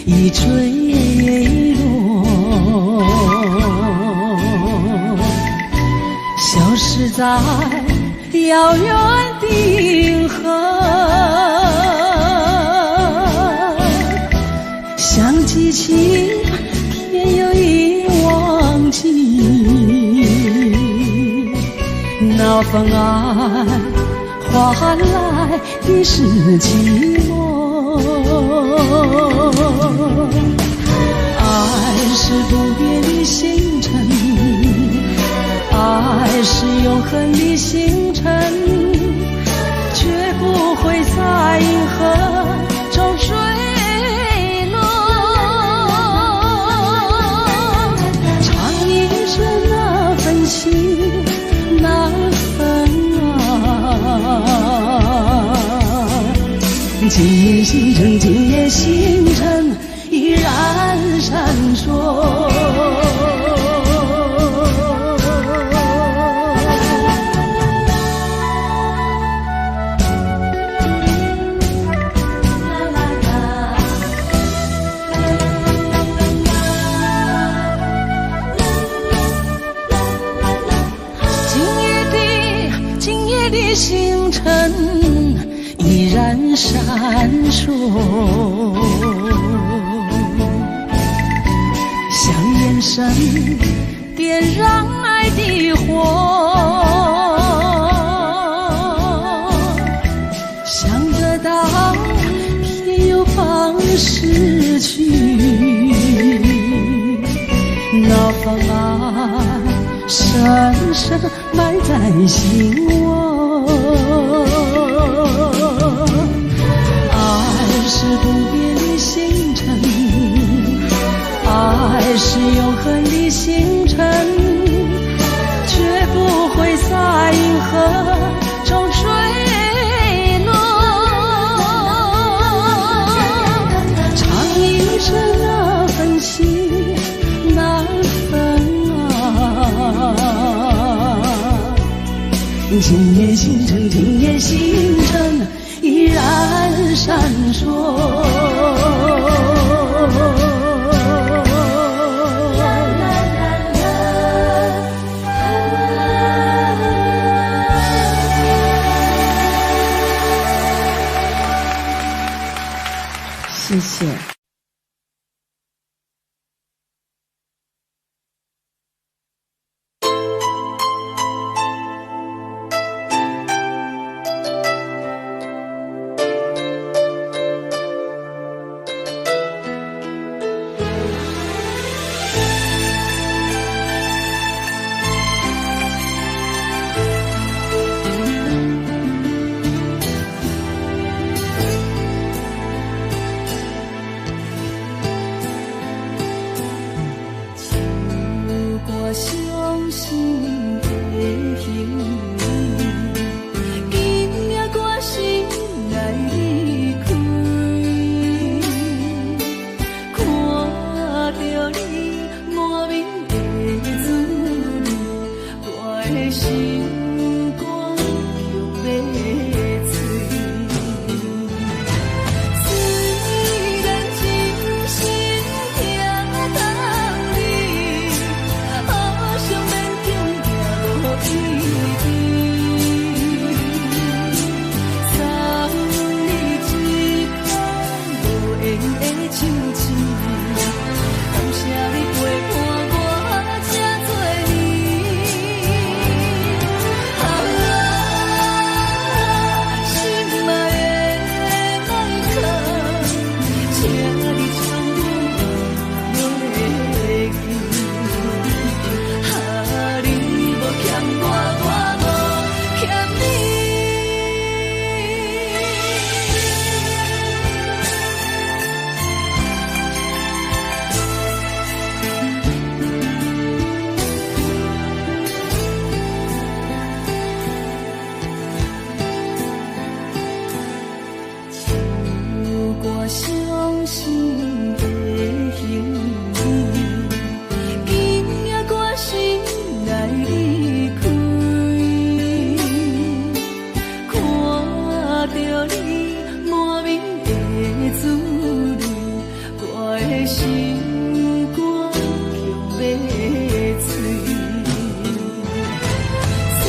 已墜落，消失在遙遠的銀河。想記起，偏又已忘記，那份愛換來的是寂寞。愛是不變的星辰，愛是永恆的星辰，絕不會在銀河中墜落。唱一生那份情，那份愛。今夜星辰，今夜星辰依然閃爍。今夜的星辰依然閃爍，像眼神點燃愛的火，想得到偏又怕失去，那份愛深深埋在心窩。愛是不變的星辰，愛是永恆的星辰，絕不會在銀河中墜落。唱一生那份情，那份愛。今夜星辰，今夜星辰依然閃爍。謝謝。心肝强欲碎。虽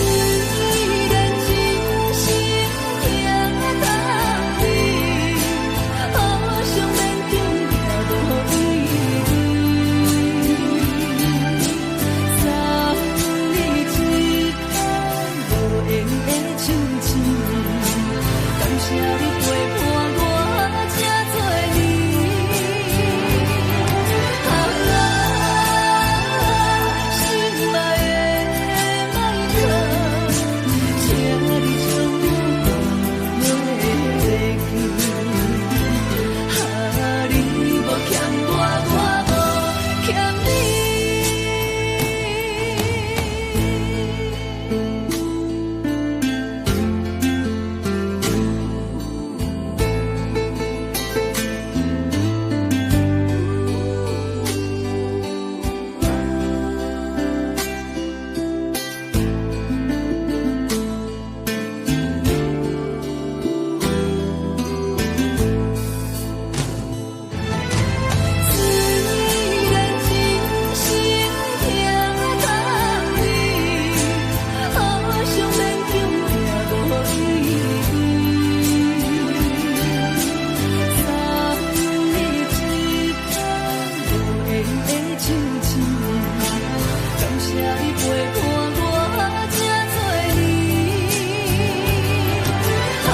然真心疼痛你，好想勉强也无意义。送你一口无缘的手指，感谢你陪伴我这多年。啊，心爱的迈克，请你将我放袂记。啊，你无欠我，我无欠你。虽然真心疼痛你，好想勉强也无意义。送你一口无缘的手指，感谢你陪伴我这多年。啊，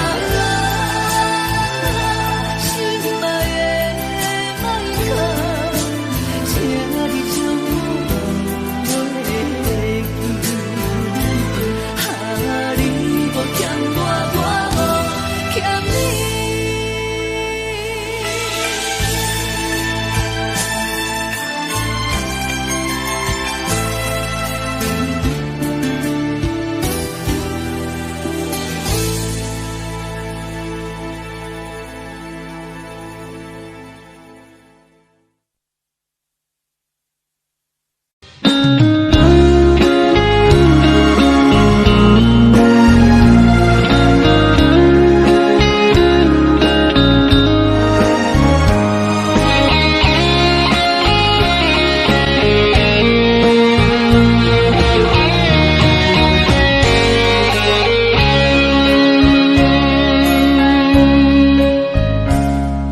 心爱的迈克，请你将我放袂记。啊，你无欠我，我无欠你。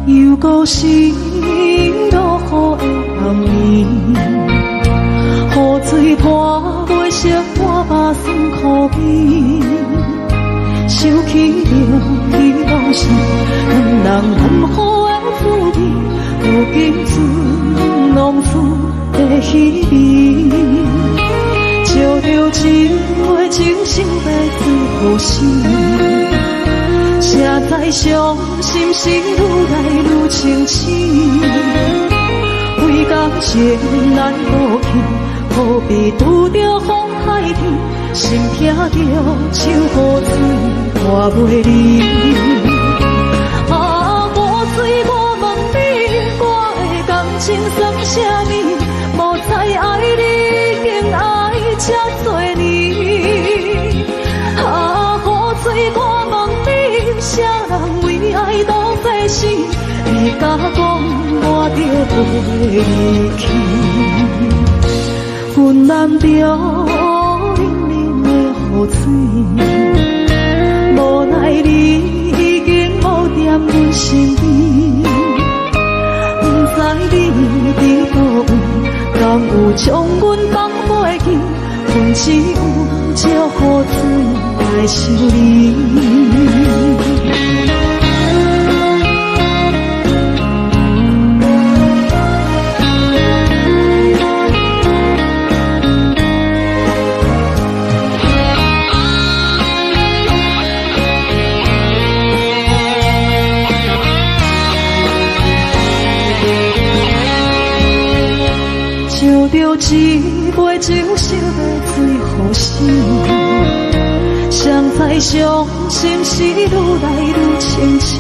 又阁是落雨的暗暝，雨水泼袂熄我目酸苦味。想起着彼当时，两人难好的滋味，如今剩浓厝的稀微。照著一杯酒，想欲醉予死。才知伤心是愈来愈清醒，为感情难过去，好比拄著风海天，心痛著像雨水泼袂离。啊，雨水，我问你，我的感情算啥物？无知爱你已经爱这多年。啊，雨水，我问你，啥人为爱当作死？你敢讲我著袂离去？阮难着淋淋的雨水，无奈你已经无踮阮身边，不知你伫佗位，敢有将阮放袂记？阮只有借雨水来想你。照著一杯酒，想欲醉予死。谁知伤心是愈来愈清醒，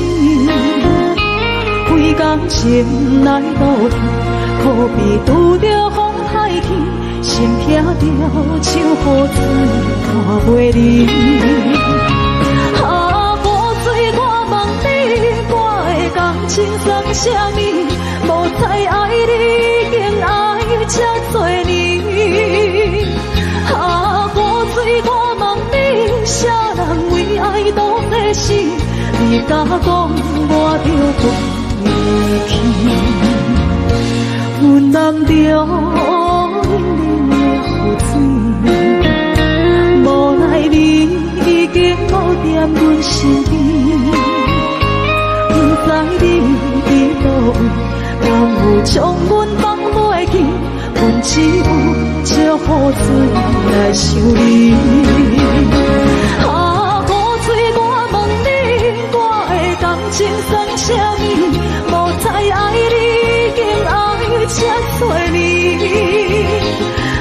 为感情来赌气，可比拄著风海天，心痛著像雨水泼袂离。啊，雨水，我问你，我的感情算啥物？無知愛你已經愛這濟年。啊，雨水我問你，啥人為愛賭生死？你敢講我著袂去？阮淋著冷冷的雨水，無奈你已經無踮阮身邊。毋知你佇佗位，敢有將阮放袂記？阮只有借雨水來想你。啊，雨水我問你，我的感情算啥物？無知愛你已經愛這濟年。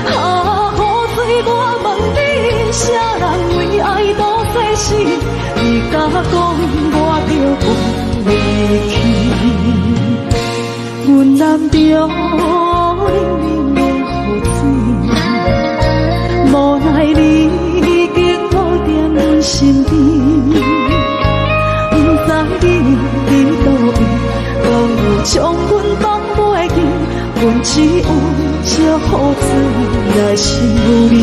啊，雨水我問你，啥人為愛賭生死？你敢講我著袂去？阮淋著冷冷的雨水，無奈你已經無踮阮身邊。毋知你佇佗位，敢有將阮放袂記？阮只有借雨水來想你。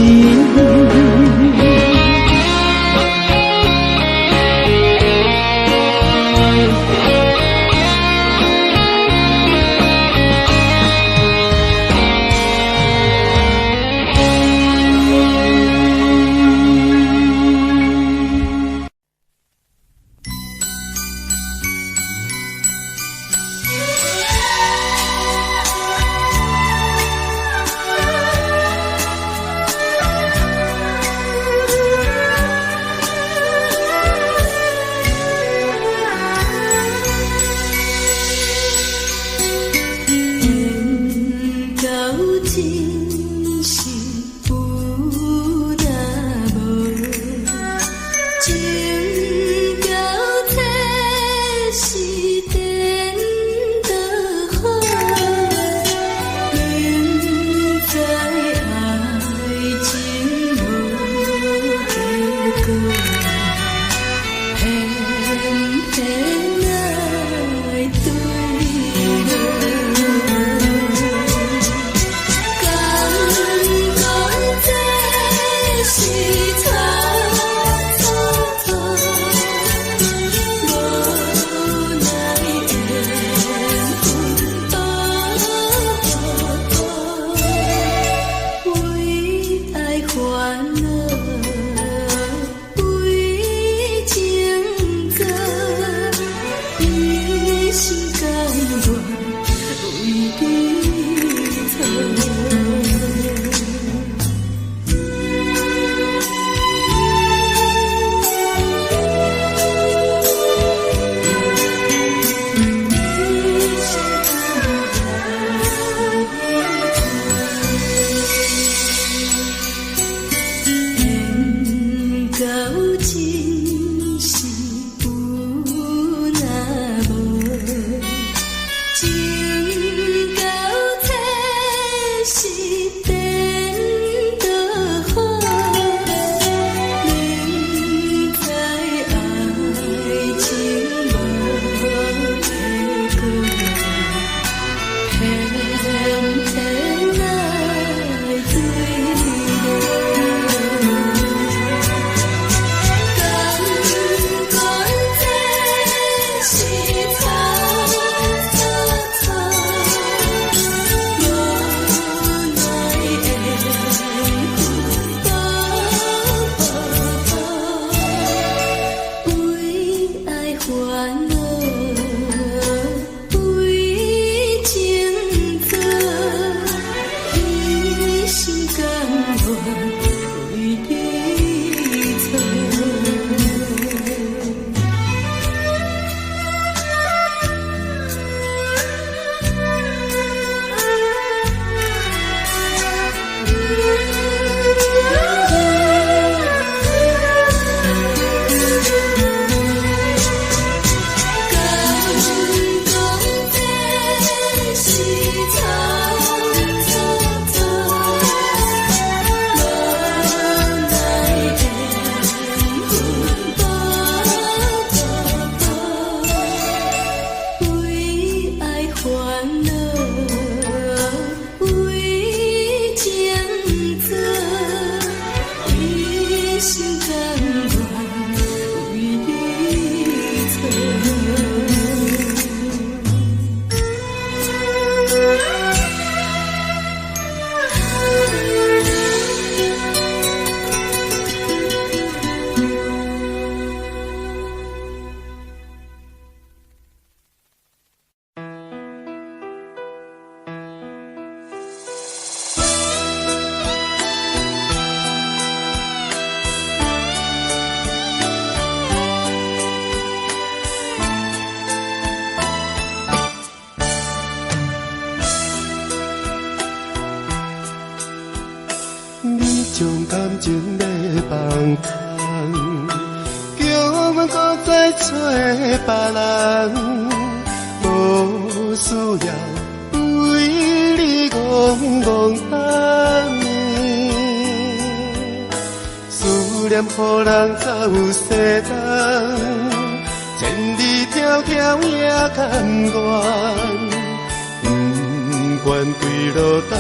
感情欲放空，叫阮阁再揣别人，无需要为你戆戆等。思念予人走西东，千里迢迢也甘愿，不管几落冬，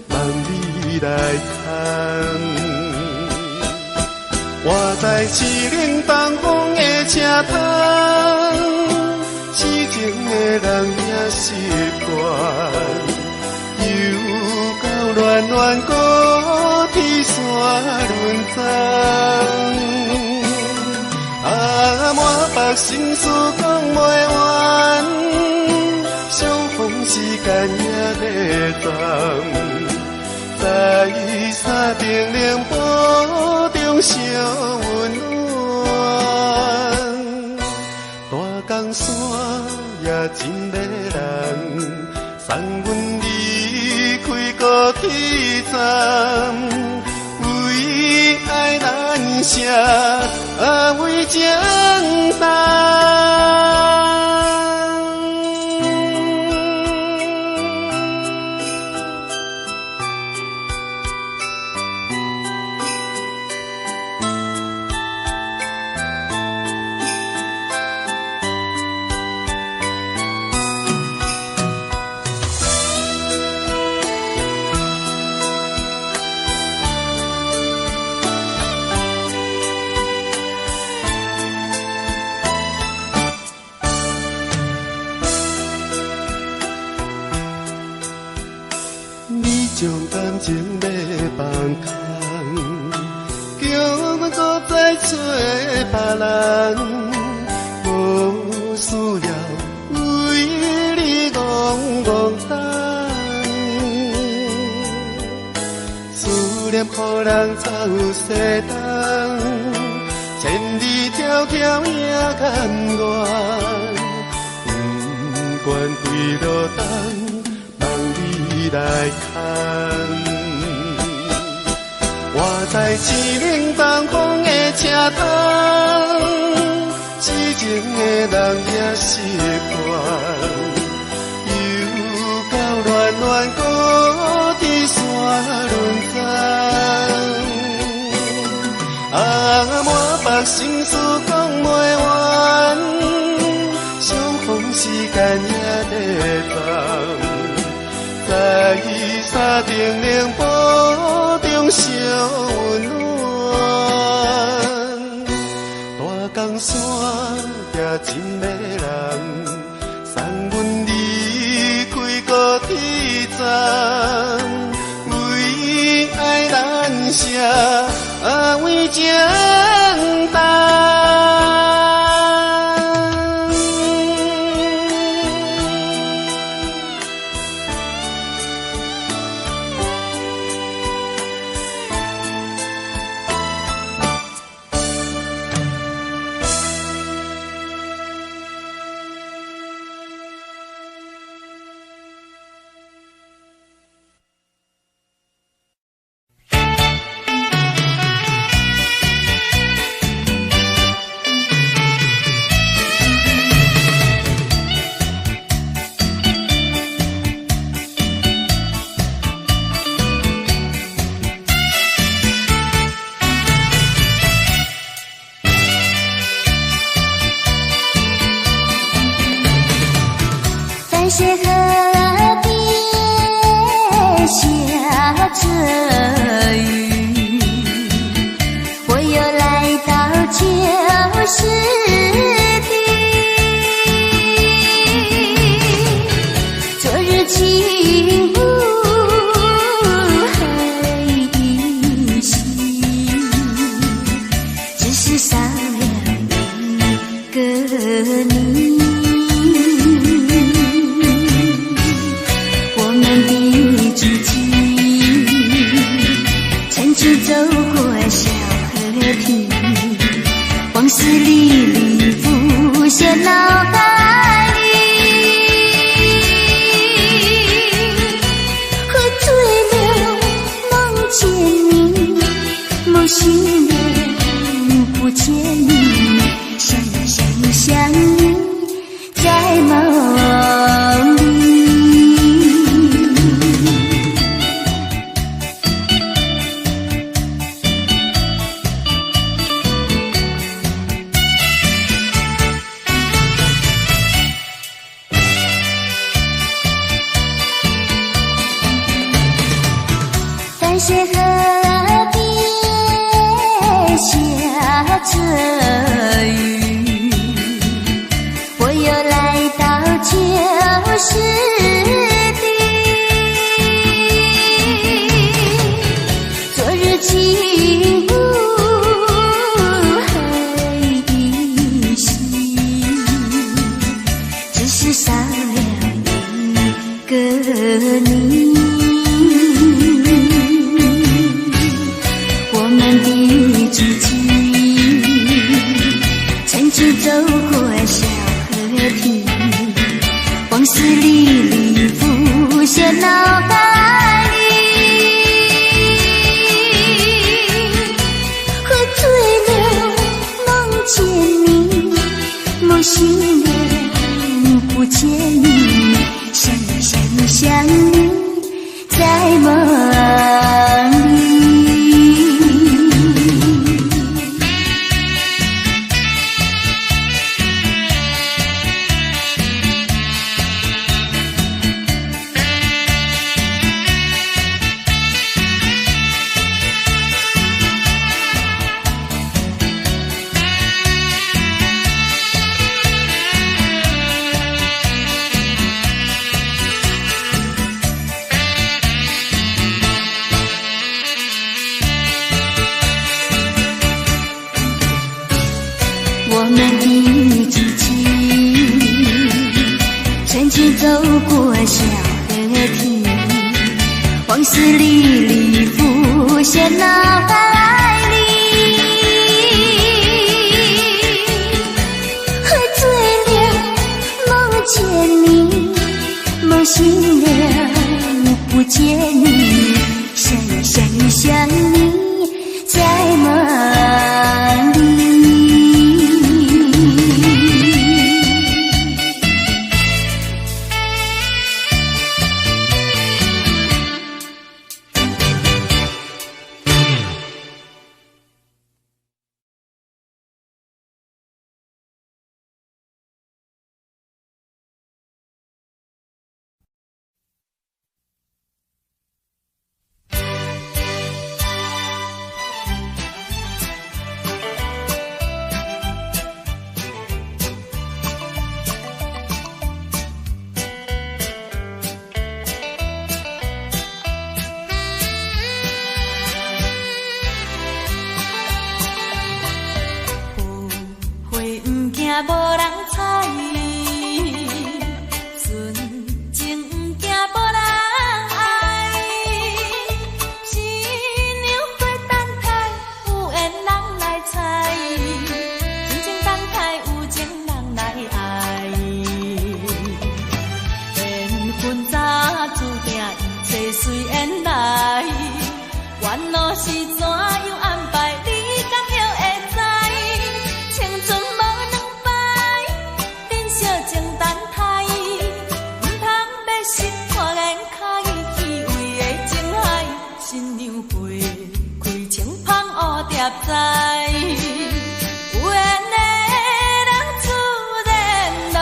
望你来牵。我在凄冷东风的车窗，痴情的人也习惯，又到暖暖高铁线轮站。啊，满腹心事讲袂完，相逢时间也短暂，在三重宁波中相温暖，大江山也真迷人，送阮离开高铁站，为爱难舍，为情重。将感情欲放空，叫阮阁再揣别人，无需要为你戆戆等。思念予人走西东，千里迢迢也甘愿，不管几落冬，望你来牵。我在凄冷东风的车窗，痴情的人也习惯，又到暖暖高铁线轮站。啊，满腹心事讲袂完，相逢时间也短暂，在三重宁波中相温暖，大江山也真迷人，送阮离开高铁站，为爱难舍，为情重。喝醉了，梦见你。水河邊下著雨，我又來到舊時地。昨日情霧還依稀，只是少了一個你。我們的足跡曾經走過小河堤，往事歷歷浮現腦海裡。喝醉了夢見你，夢醒了不見你，想你想你想你，在夢裡。我們的足跡曾經走過小河堤，往事歷歷浮現腦海裡。喝醉了夢見你，夢醒了不見你，想你想你想你，在夢裡。無人採，純情毋驚無人愛。新娘花等待，有緣人來採。真情等待，有情人來愛。緣分早注定，一切隨緣來。緣路是怎樣安排，你敢會知？青春無兩擺，恁小情等待，毋通欲識破眼開，虛偽的情海，新娘花開清芳蝴蝶在。有緣的人自然來。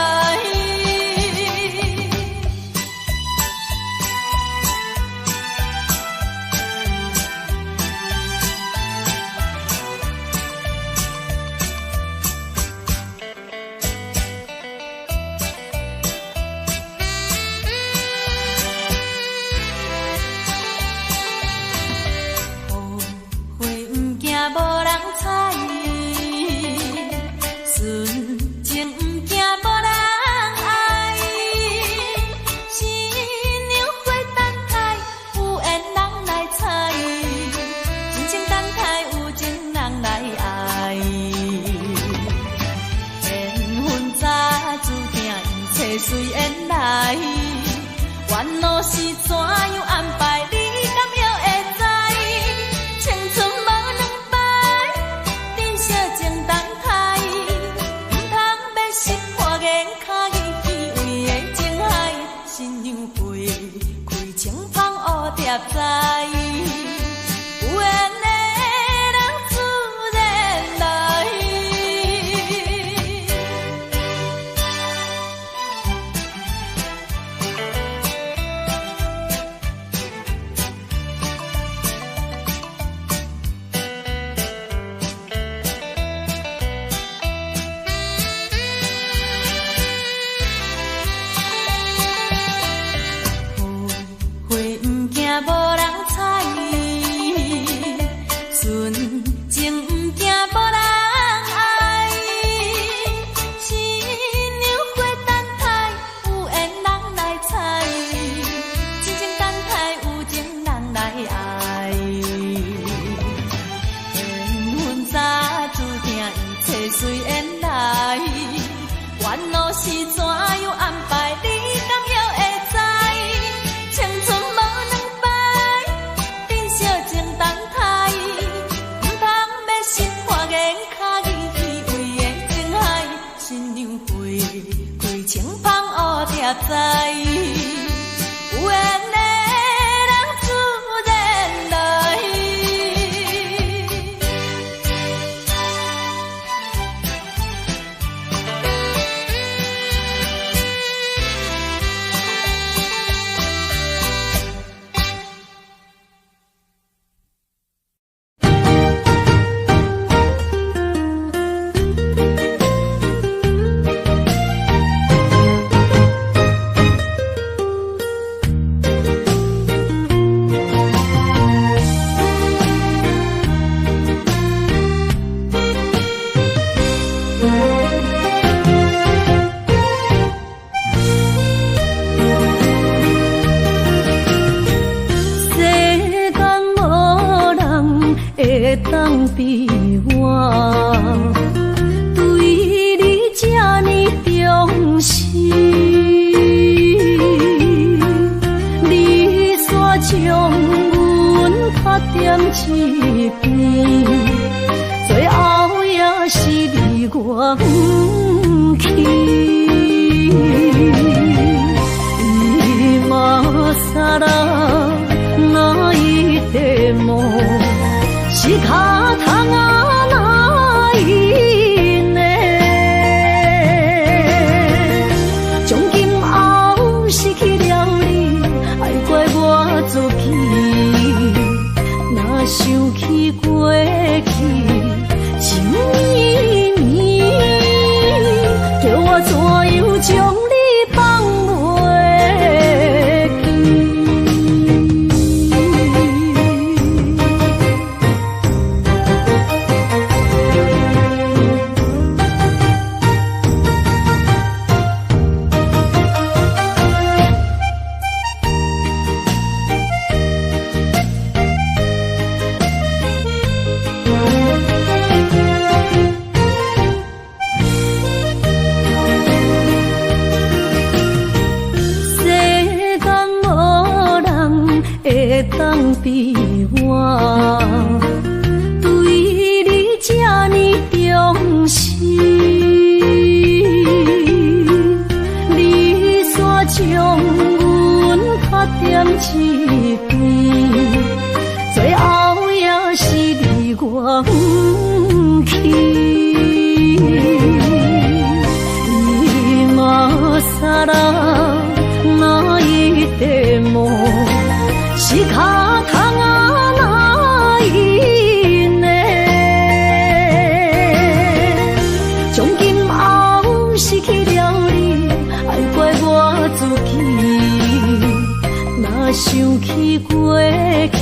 雨花毋驚無人採，純情毋驚無人愛。新娘花等待，有緣人來採。真情等待，有情人來愛。緣分早注定，一切隨緣來。緣路是怎樣安排，你敢會知？青春無兩擺，恁小情等待，毋通欲識破眼開，虛偽的情海，新娘花開清芳蝴蝶在。有緣的人自然來。隨緣來，緣路是怎樣安排，你敢猶會知？青春無兩擺，變小情等待，毋通欲失破眼跤，去為的情海，新娘花開清芳烏蝶知，有緣的人自然來。世間無人會當比我，對你這呢重視。你煞將阮拍踮一邊，最後也是離我遠去。今更泣いても仕方がないね。從今後失去了你，愛怪我自己。若想起過去情綿綿，叫我怎樣將你放袂記？世間無人會當比我，對你這呢重視。你煞將阮拍踮一邊，最後也是離我遠去。今更泣いても仕方がないね。從今後失去了你，愛怪我自己。若想起過去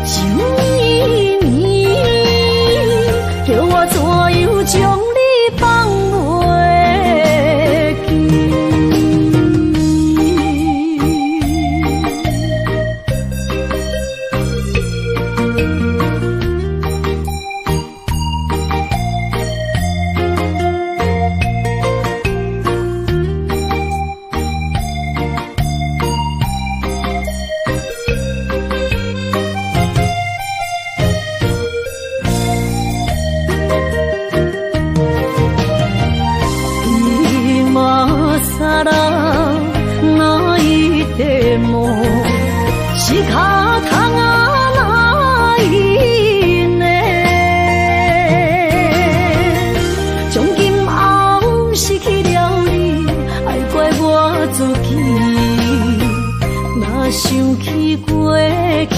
情綿綿，叫我怎樣將你放袂記？今更泣いても仕方がないね。從今後失去了你，愛怪我自己。若想起過去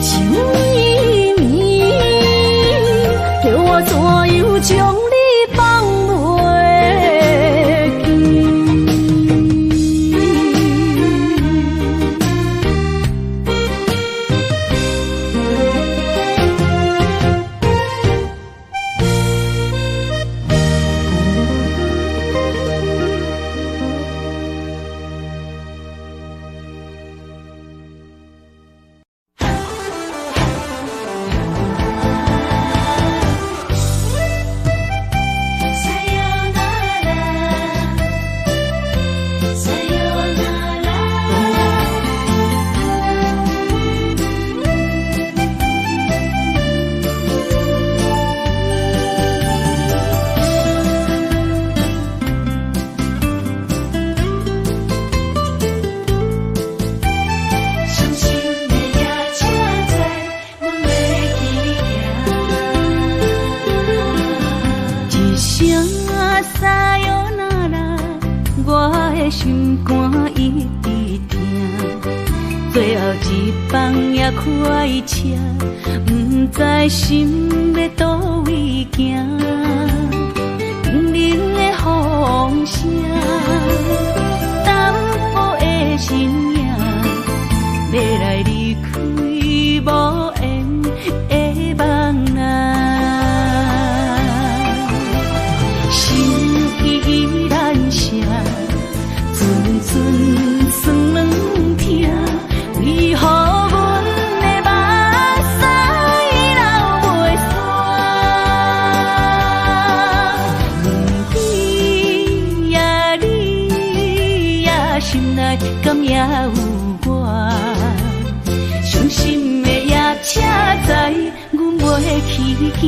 情綿綿，叫我怎樣將你放袂記？一放也快车，毋知心欲佗位行。冷的风声，淡薄的身影，欲来离开无缘的梦啊。心意难舍，阵阵酸软疼，为何阮的目屎流袂煞？你呀你呀，心内敢也有我？伤心的夜车知阮袂去行。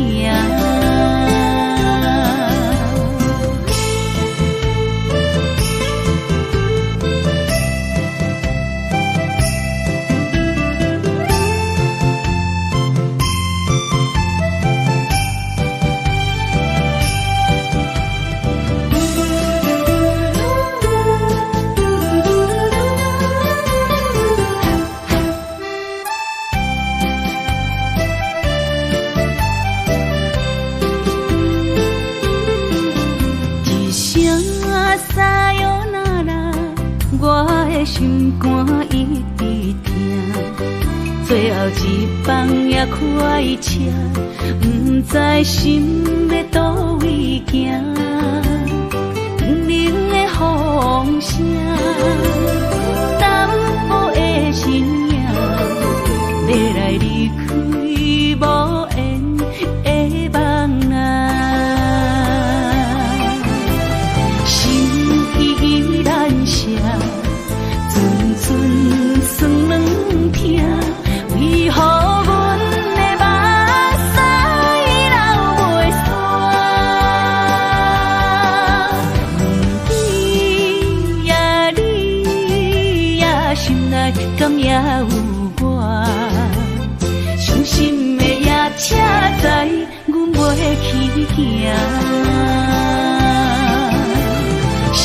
心肝一直疼，最后一放也快车，毋知心欲佗位行。冷的风声，淡薄的身影，欲来离开无缘的梦啊。心意难舍，阵阵酸软疼，为何阮的目屎流袂煞？你呀你呀，心内敢也有我？伤心的夜车知阮袂去行。心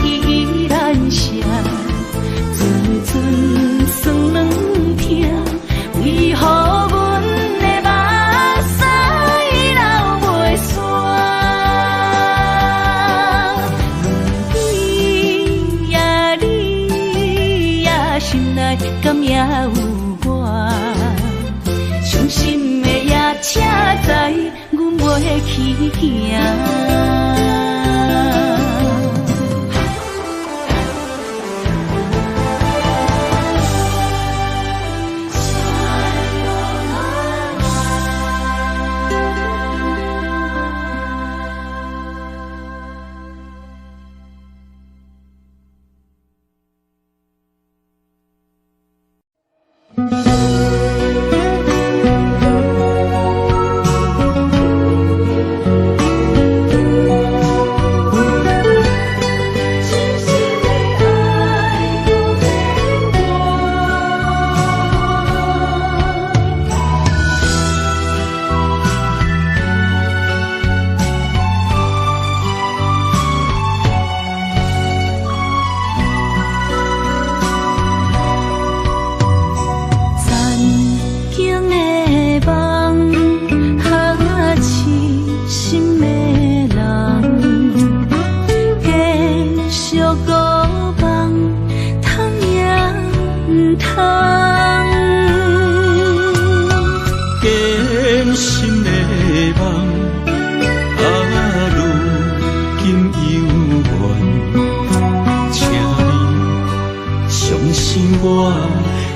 意难舍，阵阵酸软疼，为何阮的目屎流袂煞？你呀你呀，心内敢也有我？伤心的夜车知阮袂去行。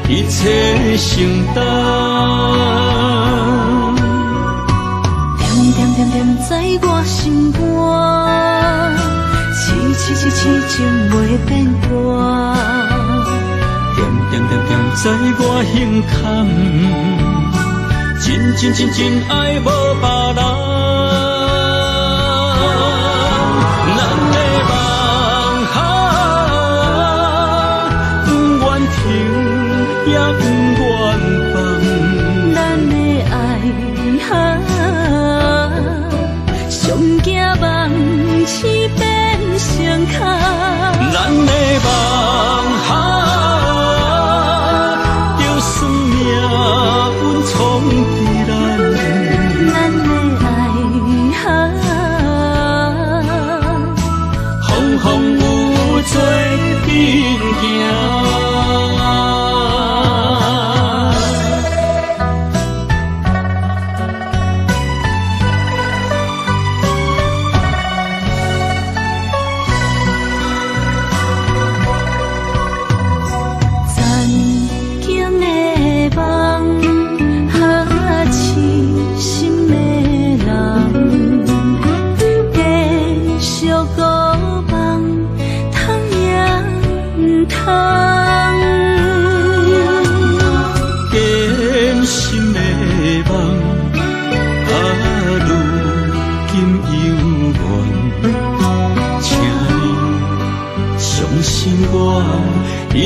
一切承担，恬恬恬恬在我心肝，痴痴痴痴情袂变卦，恬恬恬恬在我胸坎，真真真真爱无别人。咱的梦啊，不愿停也不愿放，咱的爱啊，上惊梦醒变成空。咱的梦啊，就是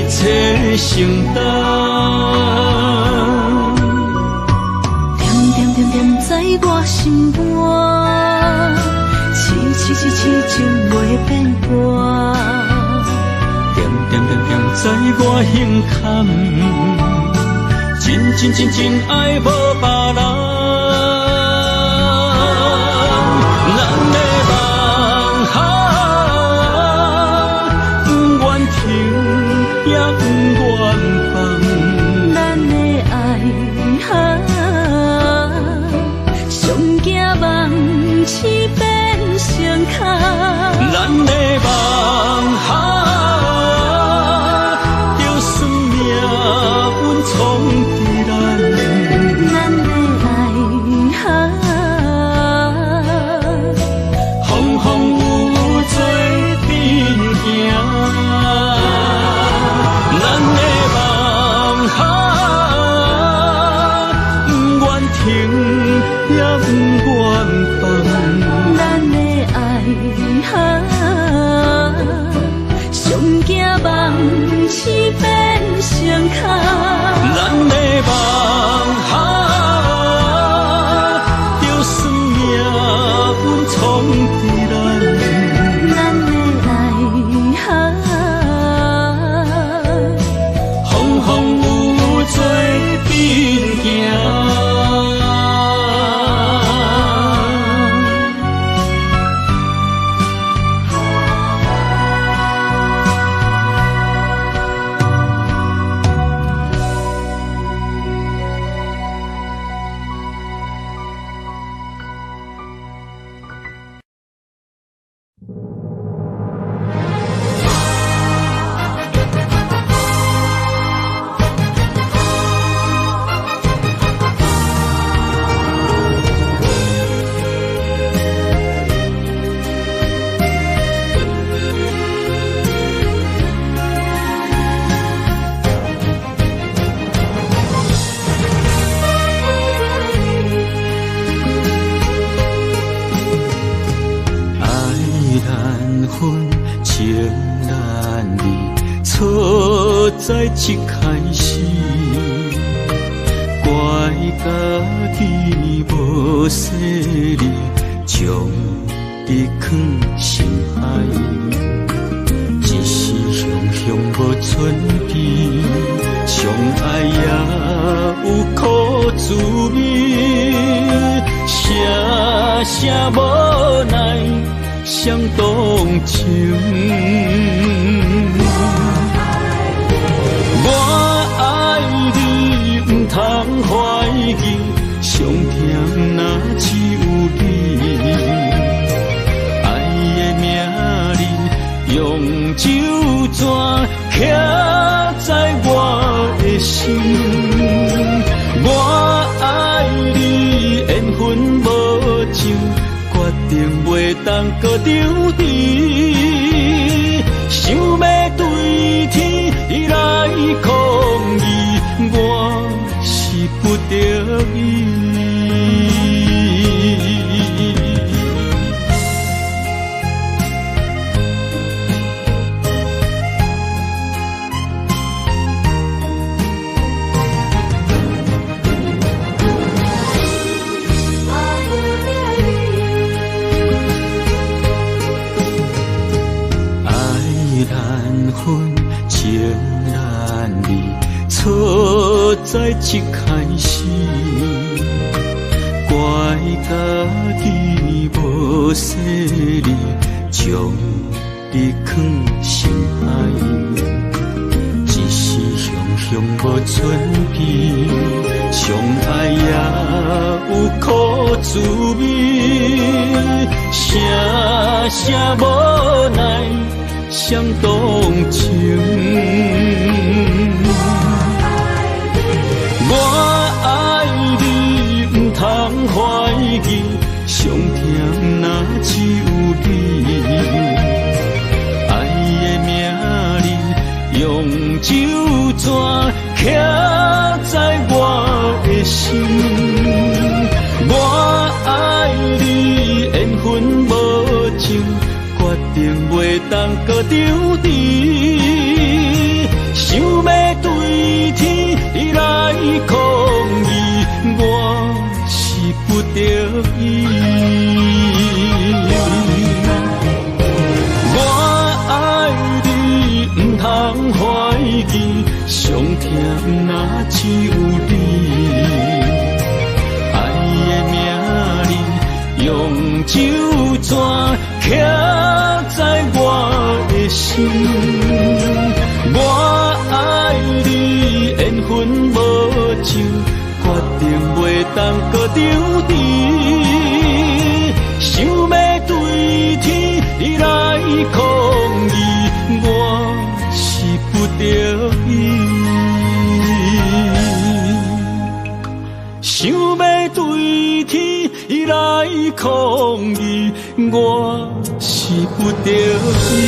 切承担。惦惦惦惦在我心肝，痴痴痴痴情袂变卦。惦惦惦惦在我心坎，真真真真爱无别人。咱的梦啊，不愿停也不愿放。咱的爱啊，上惊梦醒变成空。咱的梦啊，就算命运创治咱。咱的爱啊，风风雨雨做阵行。咱的梦啊，不愿停也不愿放。咱的爱啊，上惊梦醒变成空。咱的梦啊，就算命运创治咱。咱的爱啊，风风雨雨做阵行。爱难分，情难离，错在一开始，怪家己无细腻，将你藏心海，一时雄雄无准备，相爱也有苦滋味，声声无奈相动情。我爱你，毋通怀疑，上疼若只有你。爱的名字用酒泉刻在我的心。我爱你，缘分无上，决定袂当阁抽离。想欲对天来抗议，我是不得已。爱难分，情难离，错在一开始，怪家己无细腻，将你藏心海，一时雄雄无准备，相爱也有苦滋味，声声无奈相动情。我爱你，毋通怀疑，上疼若只有你。爱的名字用酒泉刻在我的心。我爱你，缘分无情，决定袂当阁抽离。想欲對天你來抗議，我是不得已。我愛你，毋通懷疑，傷痛若只有你。愛的名字用酒泉刻在我的心。我愛你，緣分無酒，決定袂當閣相持。想欲對天你來抗議，我是不得已。想欲對天你來抗議，我是不得已。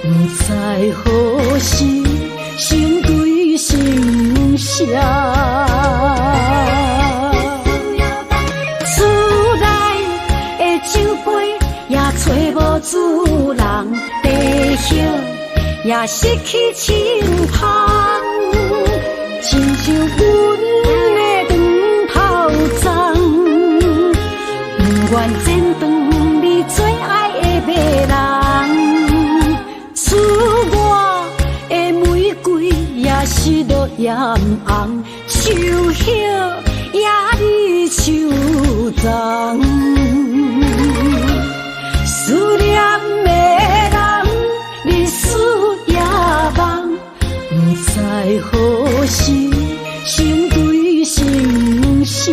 毋知何時心對心。声。厝内的酒杯也揣无主人，茶叶也失去清芳，亲像阮的长头鬃，不愿剪断你最爱的迷人。厝外的玫瑰也失落艳红，树叶也离树丛。思念的人，日思夜梦，不知何时心对心相。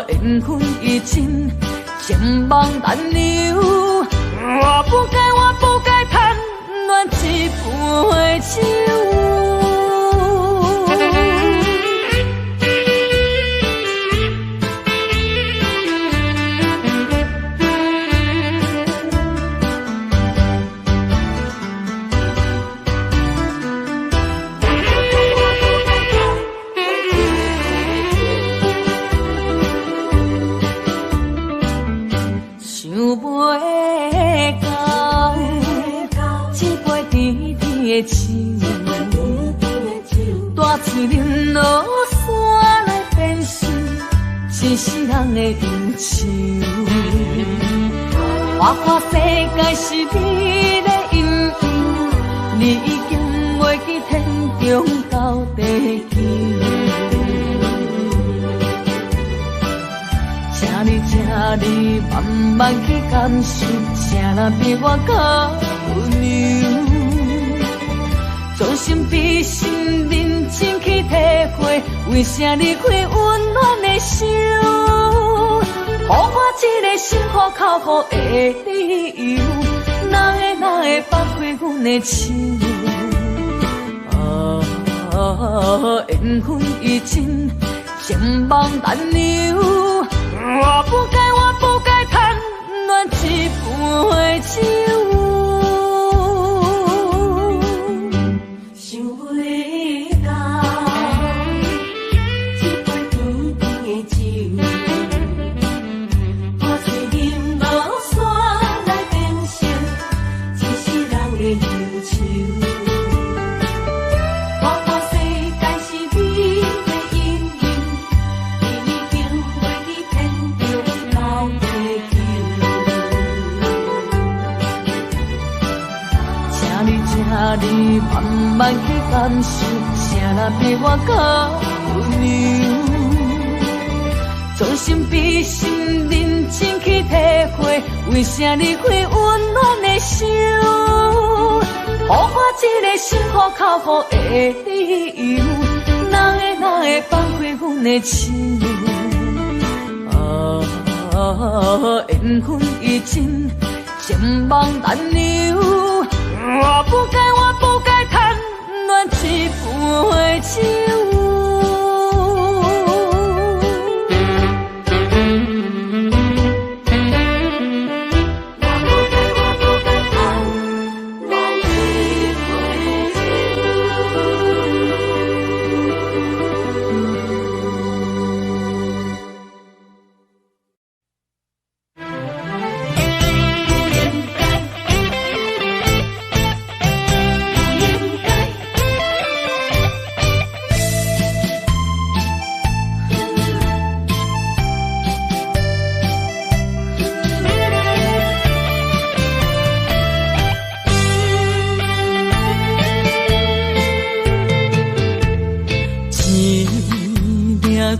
缘分已尽，情网难留。我不该，我不该贪恋这杯酒。大嘴啉落山来变成一世人的忧愁。花花世界是你的阴影，你已经袂记天长到地久。请你，请你慢慢去感受，啥人比我较温柔？将心比心，认真去体会，为啥离开温暖的手？予我这个心苦口苦的理由，哪会哪会放开阮的手？啊，缘分已尽，情网难留。我不该，我不该贪恋这杯酒。你慢慢去感受，啥人比我较温柔？将心比心，认真去体会，为啥离开温暖的手？予我这个心苦口苦的理由，哪会哪会放开阮的手？啊，緣分已盡，情網難留。我不該，我不該貪戀一杯酒。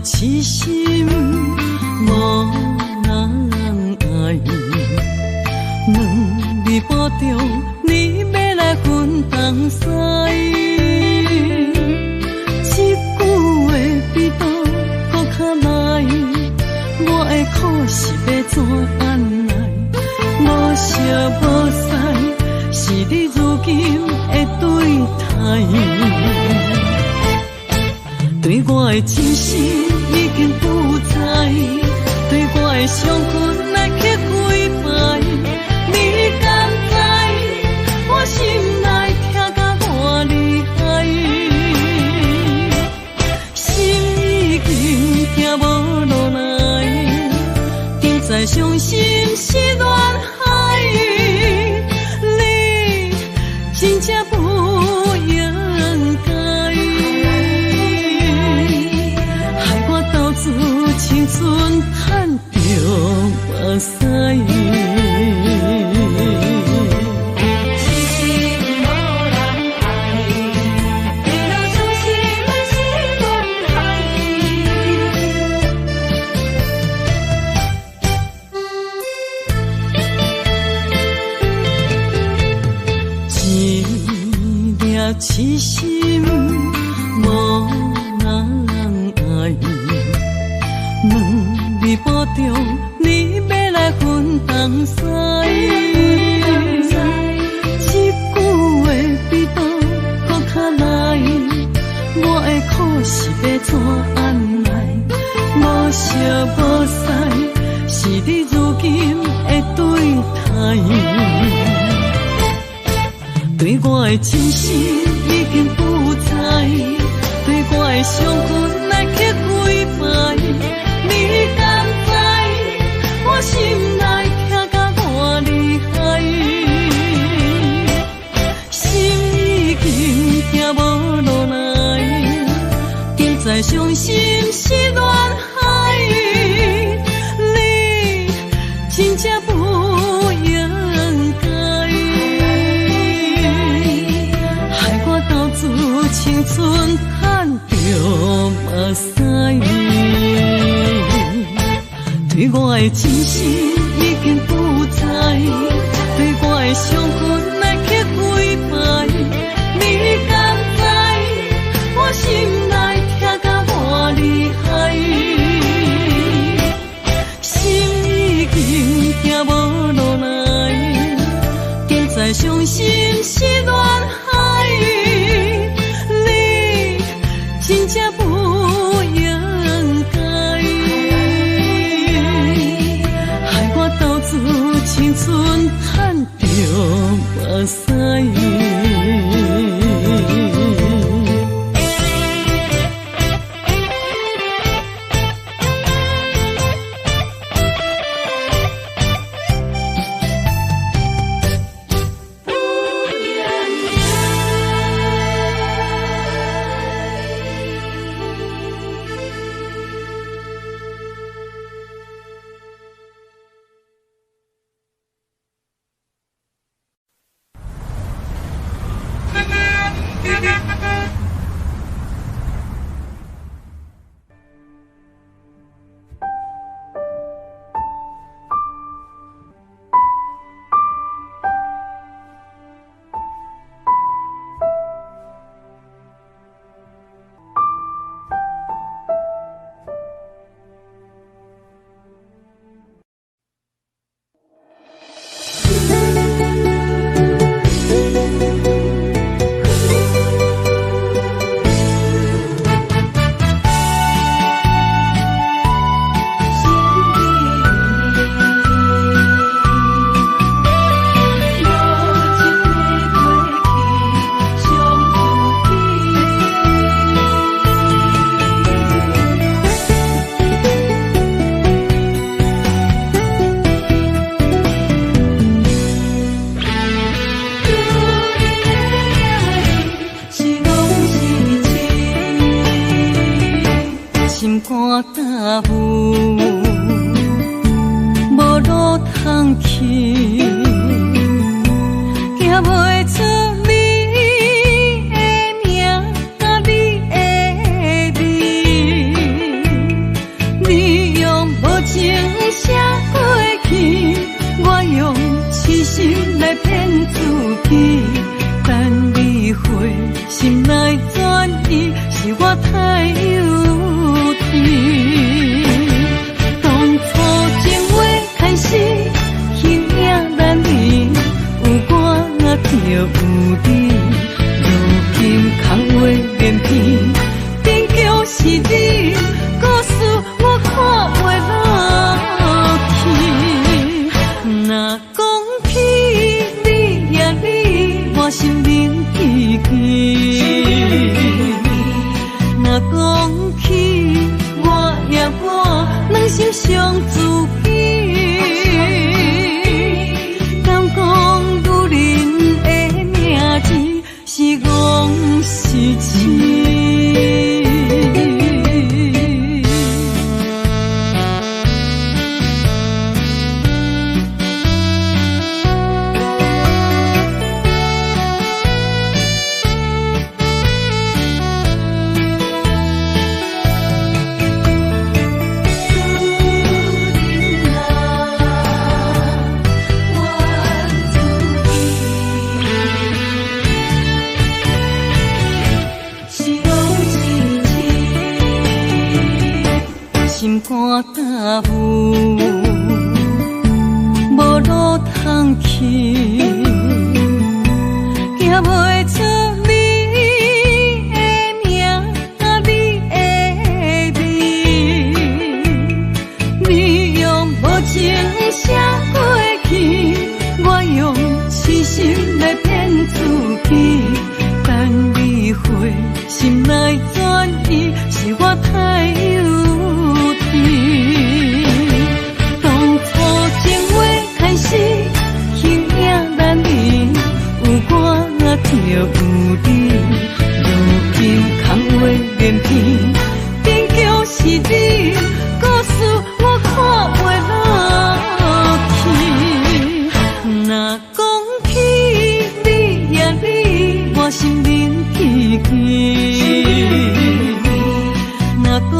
痴心無人愛，兩暝半中你欲來分東西，這句話比刀閣較來，我的苦是欲怎按來？無相無似，是你如今的對待。對我的真心已經不在，對我的傷痕來刻幾擺，你敢知我心內疼甲偌厲害？心已經疼無落來，怎知傷心是亂海？你真正不應該。青春趁著目屎。痴心無人愛，一路傷心是亂海。一粒痴心無人愛。兩暝半中，你欲來分東西，這句話比刀閣較來，我的苦是欲怎按來？無相無似，是你如今的對待。對我的真心已經不在，對我的傷痕來刻幾擺。你敢知我心內疼甲偌厲害？心已經疼無落來，怎知傷心是亂海？你真正不應該，害我投資青春趁著目屎。對我的真心已經不在，對我的傷痕來刻幾擺，你敢知我心內疼甲偌厲害？心已經疼無落來，怎知傷心是亂海？你真正不應該。青春趁著目屎。霧，無路通去，行袂出你的名，你的味。你用無情寫過去，我用痴心來騙自己，等你回心來轉意，是我太幼稚。當初情話開始，形影難離，有我就有你。如今空話連篇，終究是你，故事我看袂落去。若講起你呀你，我心冷吱吱。若講起我呀我，兩心傷自己。敢講女人的名字是戇是痴？心肝焦霧，無路通去，行袂出你的名，你的味。你用無情寫過去，我用痴心來騙自己，等你回心來轉意，是我太幼稚。當初情話開始，形影難離，有我就有你。如今空話連篇，終究是你，故事我看袂落去。若講起你呀你，我心冷吱吱。若講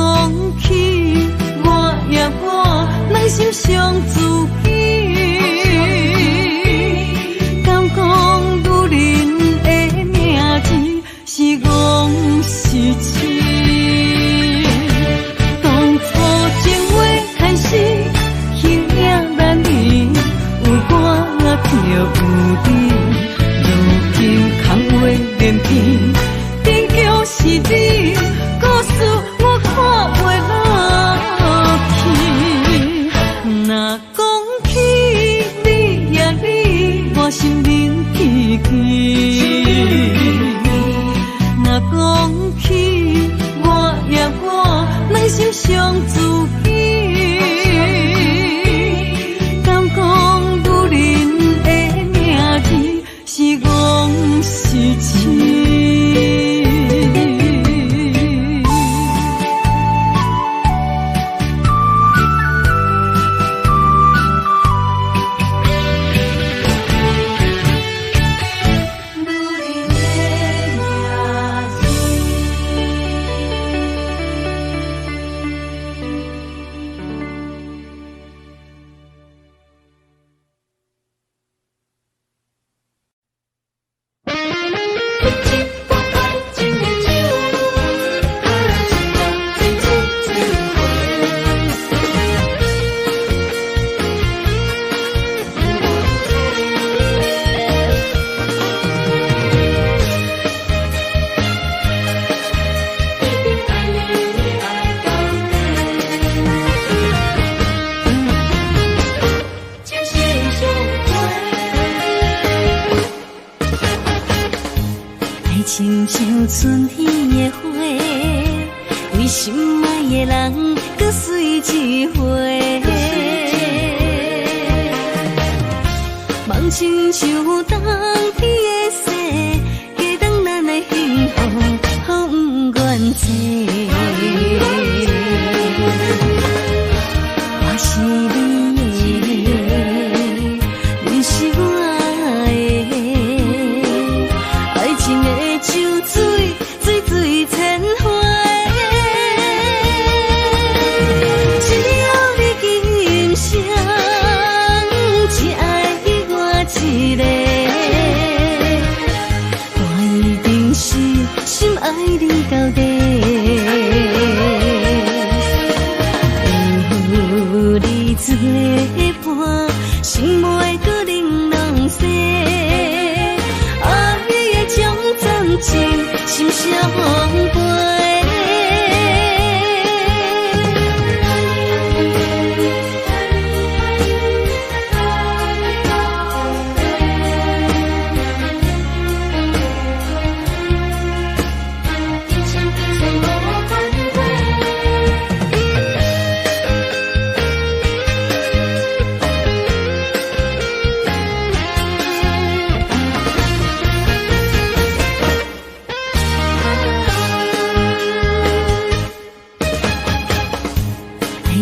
起我呀我，兩心傷自己。敢講女人的名字是戇是痴？當初情話開始，形影難離，有我就有你。如今空話連篇，終究是你，故事我看袂落去。若講起你呀你，我心冷吱吱。若講起我呀我，兩心傷自己。敢講女人的名字是戇是痴？親像春天的花，為心愛的人閣水一回。夢親像冬天的雪，加重咱的幸福，予不愿做。伴，心袂阁玲珑西。爱的将暂情心相陪。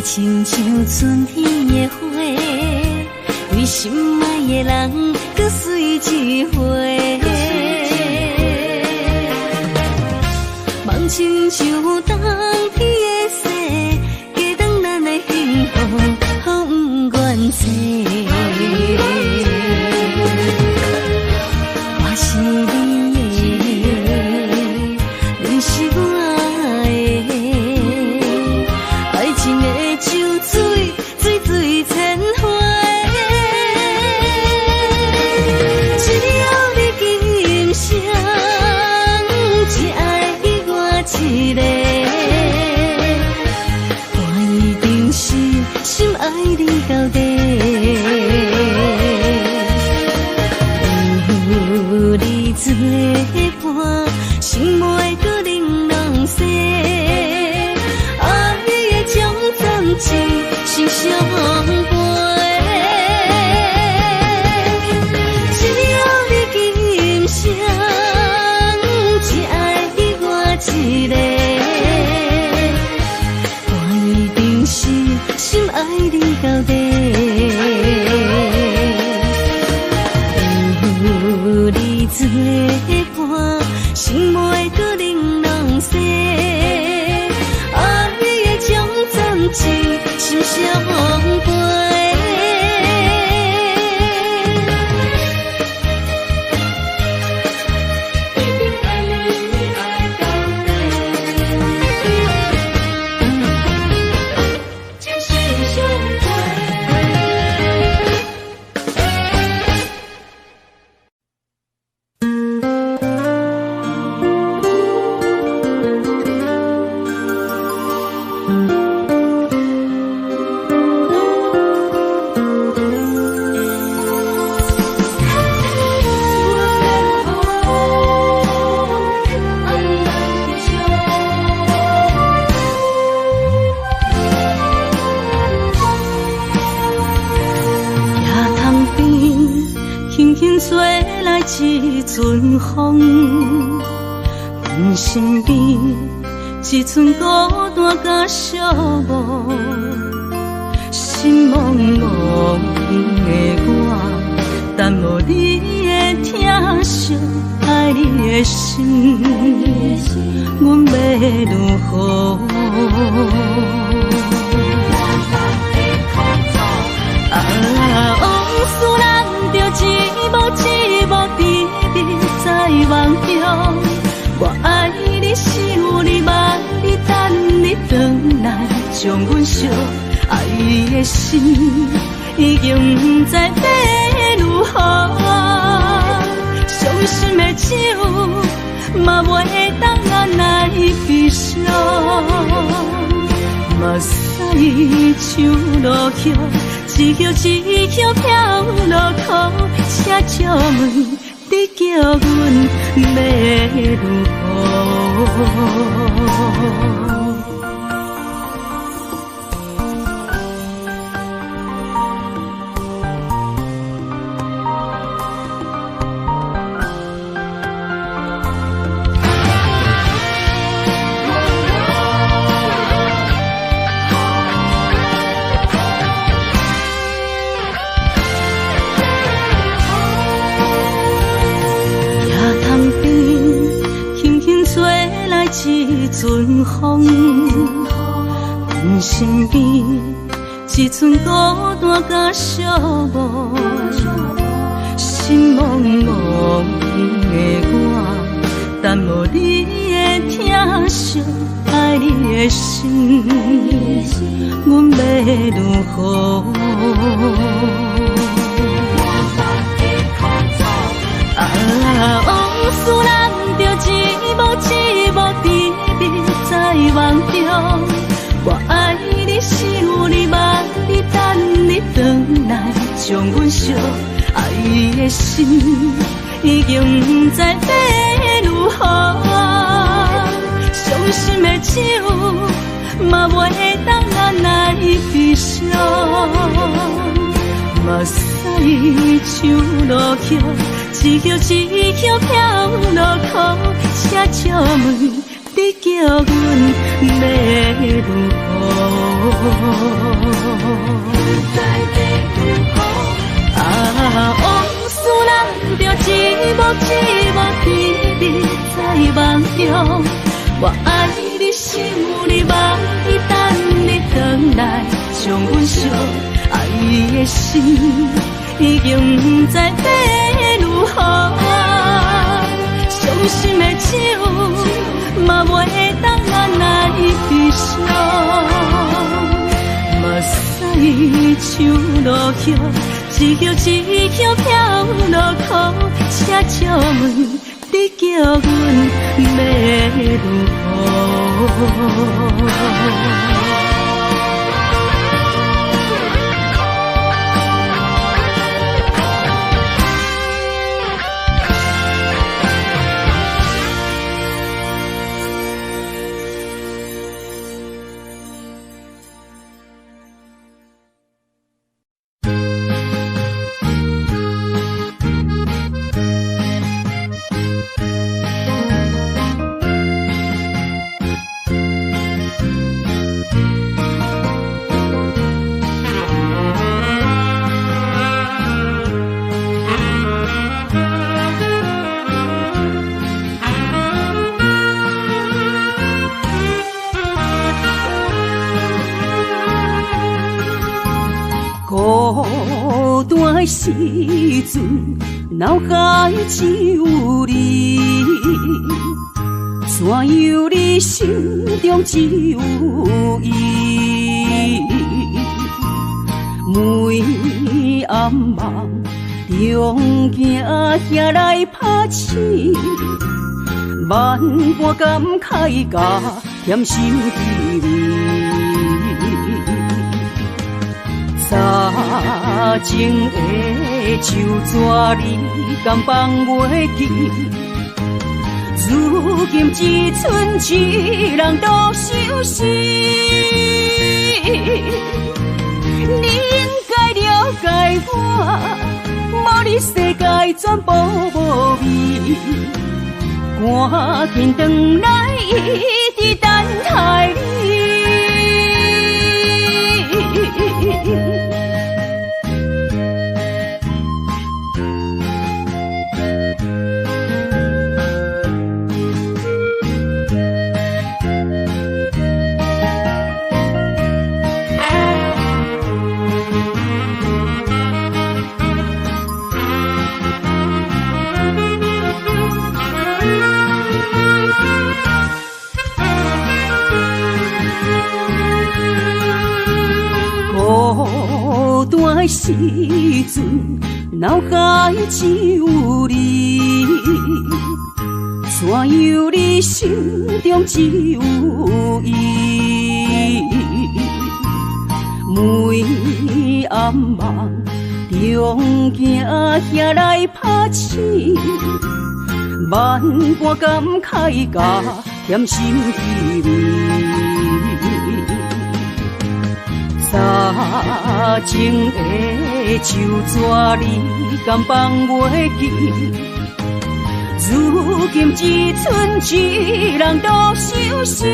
亲像春天的花，对心爱的人阁水一回。梦亲像冬天的雪，加重咱的幸福予不愿找。我是你的，你是我的，爱情的酒水，水水千回。只要你今生只爱我一个，我一定是心爱你到底。有你做伴，心袂阁玲珑西。爱的将暂情心相陪。只要你今生只爱我一个，我一定是心爱你到底。有你做伴，心袂阁玲珑西。爱的将暂情心相陪。一阵风，阮身边一阵孤单甲寂寞，心茫茫的我，等无你的疼惜，爱你的心，阮欲如何？啊，往事咱就一幕一幕甜蜜在梦中，我爱你，想你，望你，等你转来，将阮惜。爱的心已经不知欲如何，伤心的酒嘛袂当按捺悲伤，目屎像落雨，一叶一叶飘落空，请借问你叫阮欲如何？一阵风，阮身边一阵孤单甲寂寞，心茫茫的我，等无你的疼惜，爱你的心，阮欲如何？惜爱的心，已经不知欲如何。伤心的酒嘛袂当咱来悲伤，目屎像落叶，一叶一叶飘落空，请借问你叫阮欲如何？啊，往事人著一幕一幕甜蜜在梦中。我爱你，想你，望你，等你回来，将阮惜爱的心，已经不知欲如何。伤心的酒嘛袂当咱来悲伤，目屎像落叶，一叶一叶飘落空，请借问你叫阮欲如何？孤单的时阵，脑海只有你，怎样你心中只有伊？每暗梦中行遐来拍醒，万般感慨加添心滋味。早情的手纸，你敢放袂记？如今只剩一人独相思。你应该了解我，无你世界全部无味。赶紧转来，一直等待你。孤单的时阵，脑海只有你，怎样你心中只有伊？每暗梦中行遐来拍醒，万般感慨加添心滋味。早情的手纸，你敢放袂记？如今只剩一人独相思。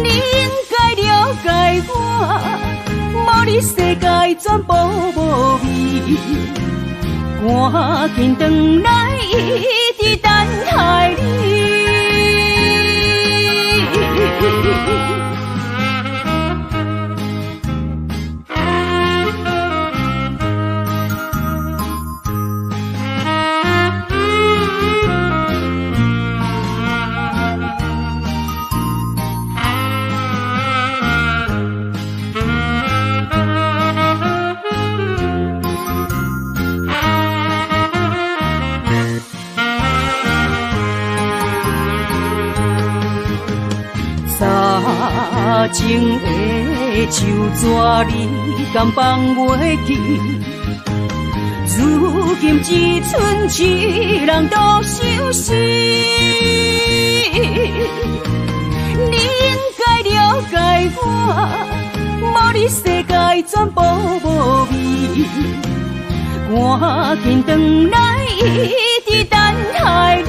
你应该了解我，无你世界全部无味。赶紧转来，一直等待你。早情的手纸，你敢放袂记？如今只剩一人独相思，你应该了解我，无你世界全部无味。赶紧转来，一直等待你。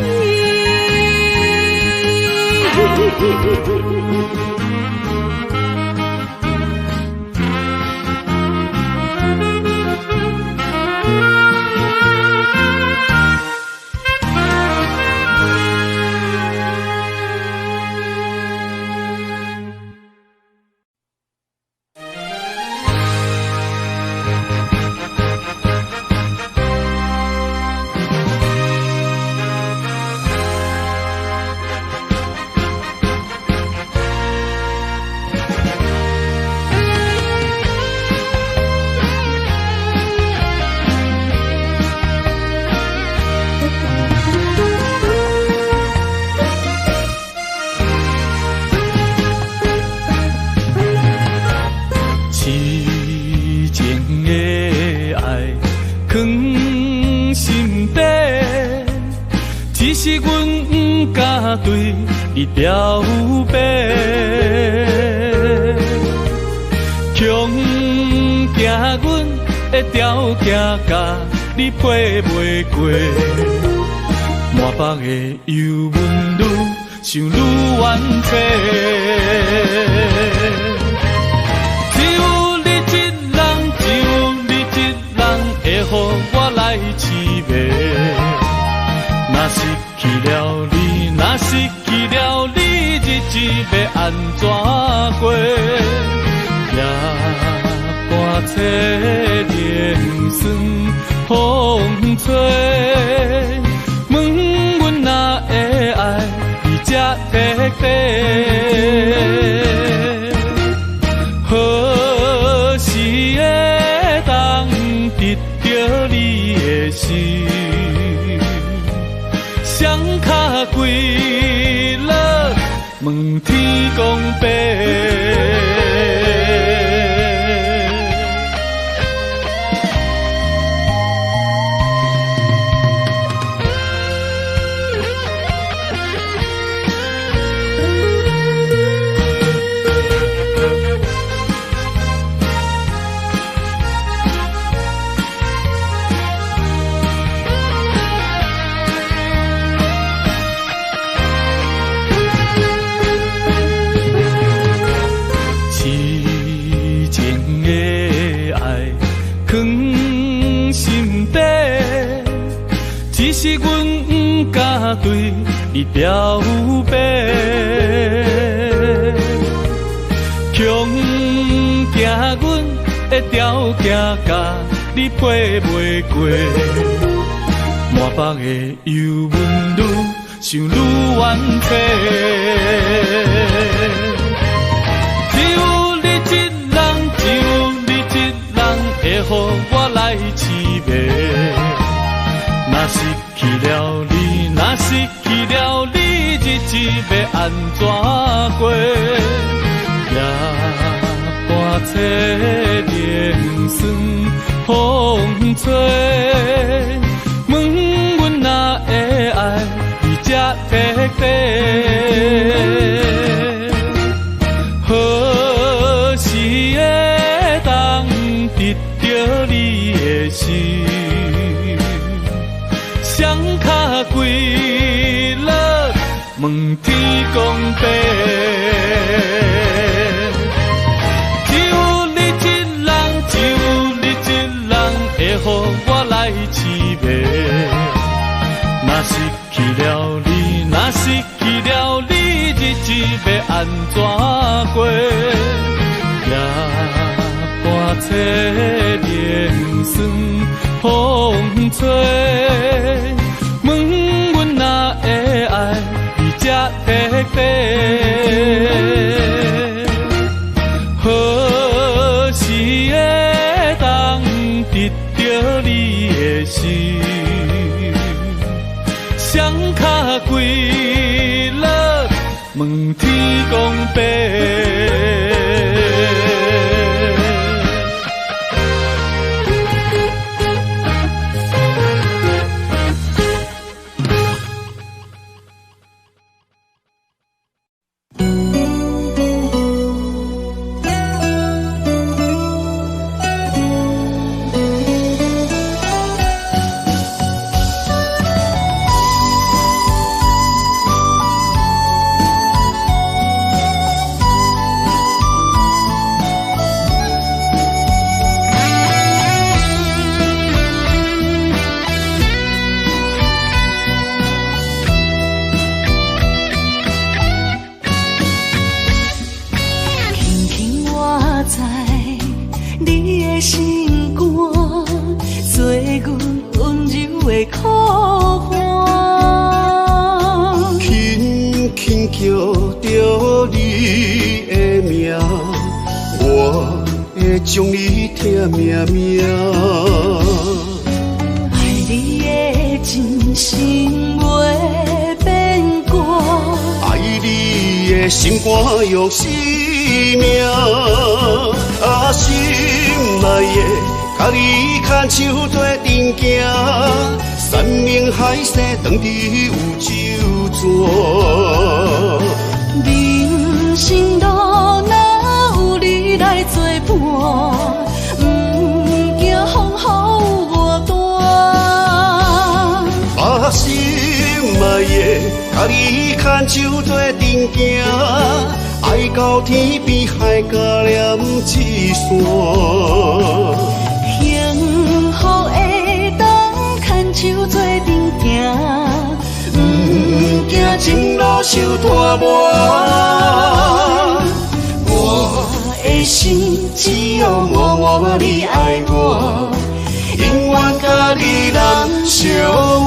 是阮不敢对你表白，恐惊阮的条件佮你配袂过，满腹的忧闷愈想愈冤凄。只有你一人，只有你一人会予我来痴迷。若失去了你，若失去了你，日子欲按怎过？夜半凄凉霜风吹，问阮哪会爱你这彻底？何时会当得著你的心？双跤跪落，问天公伯。是阮不敢对你表白，恐惊阮的条件佮你配袂过，满腹的忧闷愈想愈冤凄。只有你一人，只有你一人会予我来痴迷。若失去了你，若失去了你，日子欲按怎过？夜半凄凉霜风吹，问阮哪会爱你这彻底？何时会当得著你的心？双跤跪落，问天公伯。只有你一人，只有你一人会予我来痴迷。若失去了你，若失去了你，日子欲按怎过？夜半凄凉霜风吹，问阮哪会爱你这彻底？何时会当得著你的心？双跤跪落，问天公伯。的心肝，做阮溫柔的苦寒。輕輕叫著你的名，我會將你疼命命。愛你的真心袂變卦，愛你的心肝用生命，啊，心愛的，佮你牽手做陣行，山盟海誓當佇有酒泉。人生路若有你來作伴，毋驚風雨有偌大。啊，心愛的，佮你牽手做陣行，愛到天邊海角連一線。幸福會當牽手做陣行，毋驚情路受拖磨。我的心只有我我你愛我，永遠佮你難相換。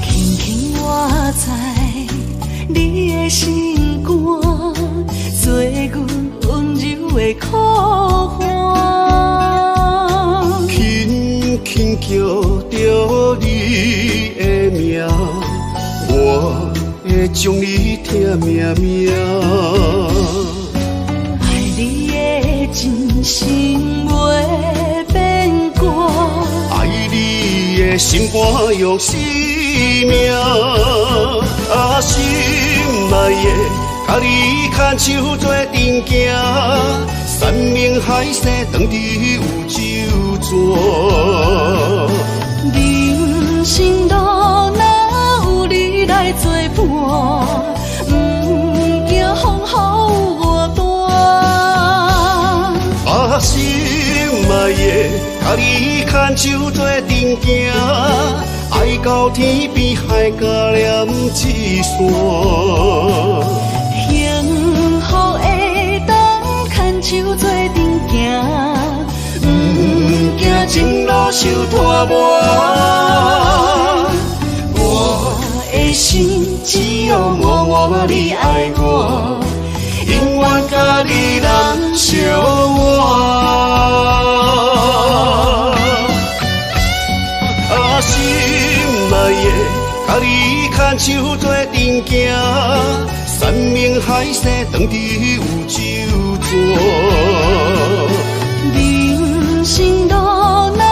輕輕倚在你的心肝，做阮溫柔的苦寒。輕輕叫著你的名，我會將你疼命命。愛你的真心袂變卦，愛你的心肝用生命，啊，心愛的，佮你牽手做陣行，山盟海誓當佇有酒泉。人生路若有你來作伴，毋驚風雨有偌大。啊，心愛的，佮你牽手做陣行，愛到天邊海角連一線。幸福會當牽手做陣行，毋驚情路受拖磨。我的心只有我我你愛我，永遠佮你難相換。啊，心愛的，佮你牽手做陣行，山盟海誓當佇有酒泉。人生路若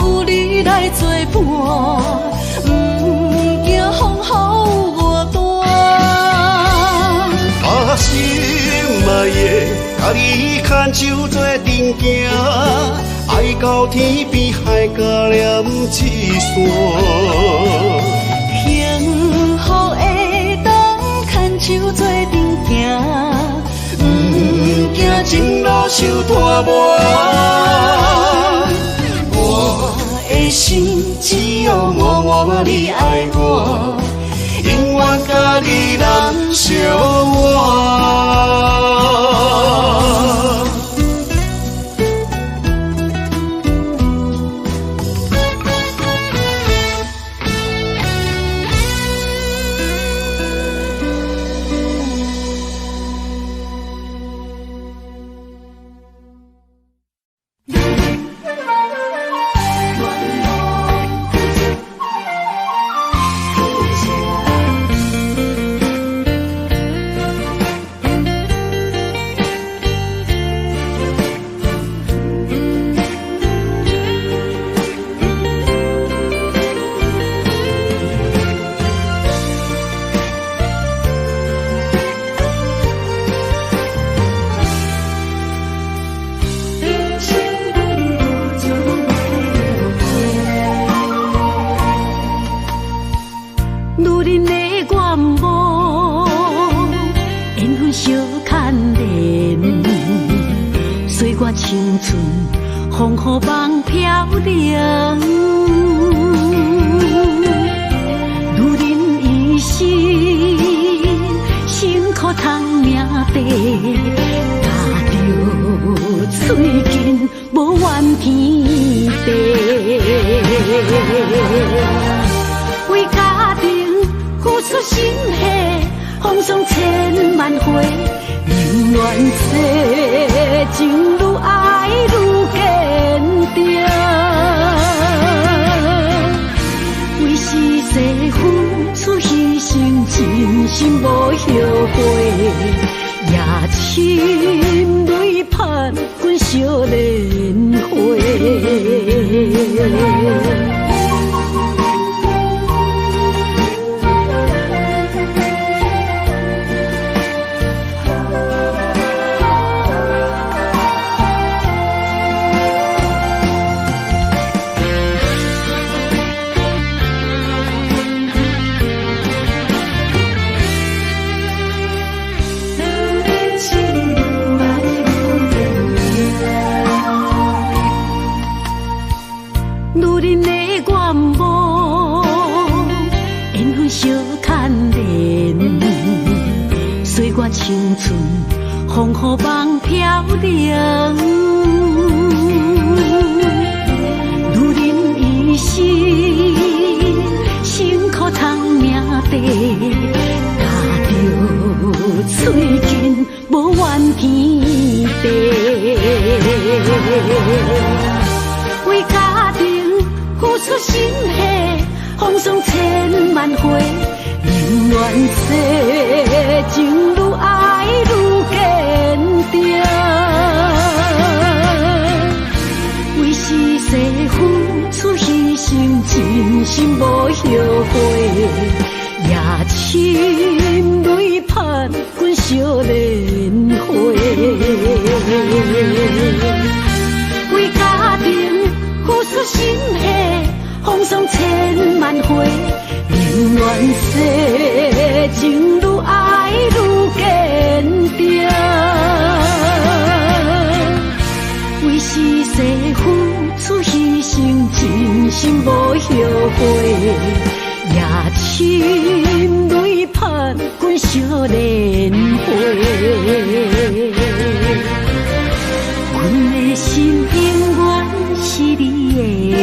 有你來作伴，毋驚風雨有偌大。啊，心愛的，佮你牽手做陣行，愛到天邊海角連一線。幸福會當牽手做陣行，毋驚情路受拖磨。我的心只有我我你愛我，永遠佮你難相換。人的願望，緣分相牽連，歲月青春，風雨夢飄零。女人一生，辛苦通命短，咬著喙緊，無怨天地。為家庭付出心血，風霜千萬回，寧願說情愈愛愈堅定。為時勢付出犧牲，真心無後悔，也親淚盼阮惜蓮花。女人的願望，緣分相牽連，歲月青春，風雨夢飄零。女人一生，辛苦通命短，咬著喙緊，無怨天地。為家庭付出心血，風霜千萬回，寧願說情愈愛愈堅定。為時勢付出犧牲，真心無後悔，也親淚盼阮惜蓮花。為家庭付出心血，風霜千萬回，寧願說情愈愛愈堅定。為時勢付出犧牲，真心無後悔，也親淚盼阮惜蓮花。阮的心永遠是你的。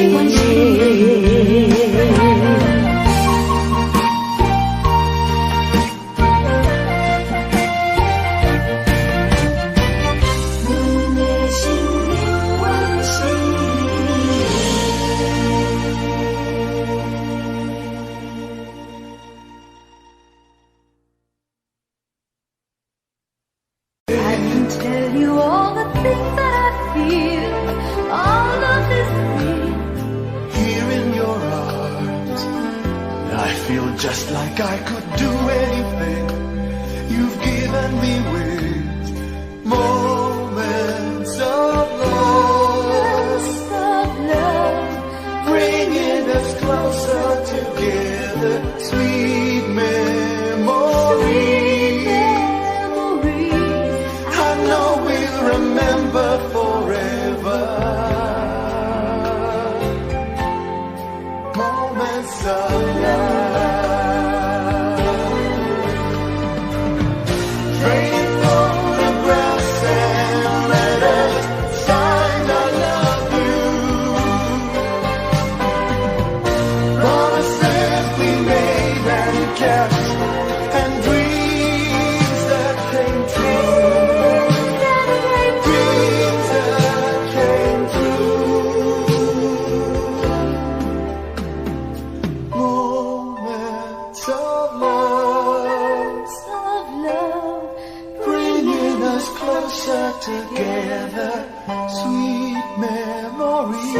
I can tell you all the things that I feel, all of this real. Here in your arms, I feel just like I could do anything. You've given me wings, moments of love, Of love, bringing us closer together. Sweet memories. Memories. I know we'll remember forever. Moments of love. Trading photographs and letters, signed I love you. Promises we made and kept, and dreams that came true. Dreams that came true. Moments of love, Of love, bringing us closer together. Sweet memories.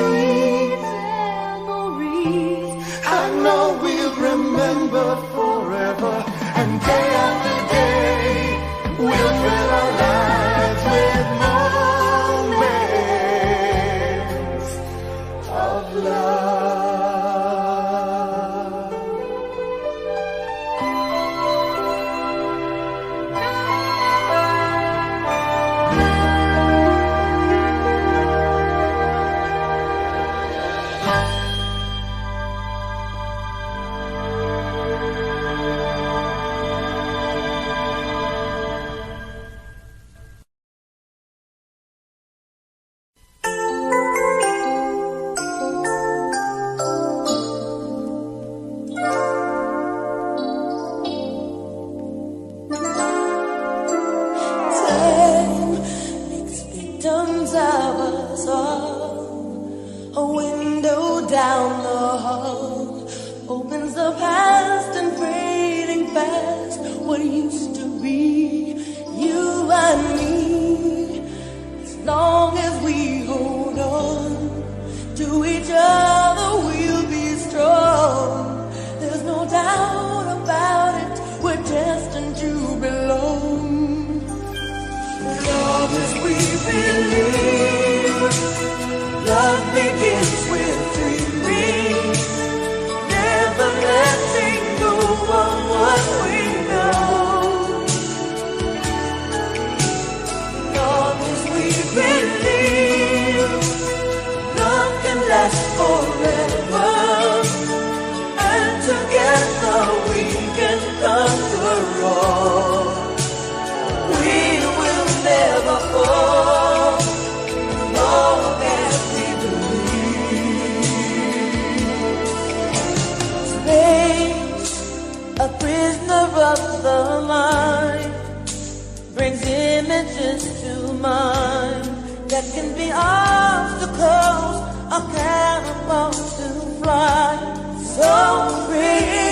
Memories. I know we'll remember forever, and day after day, we'll fill our lives with moments of love. Prisoner of the light brings images to mind that can be obstacles or catapults to fly so free.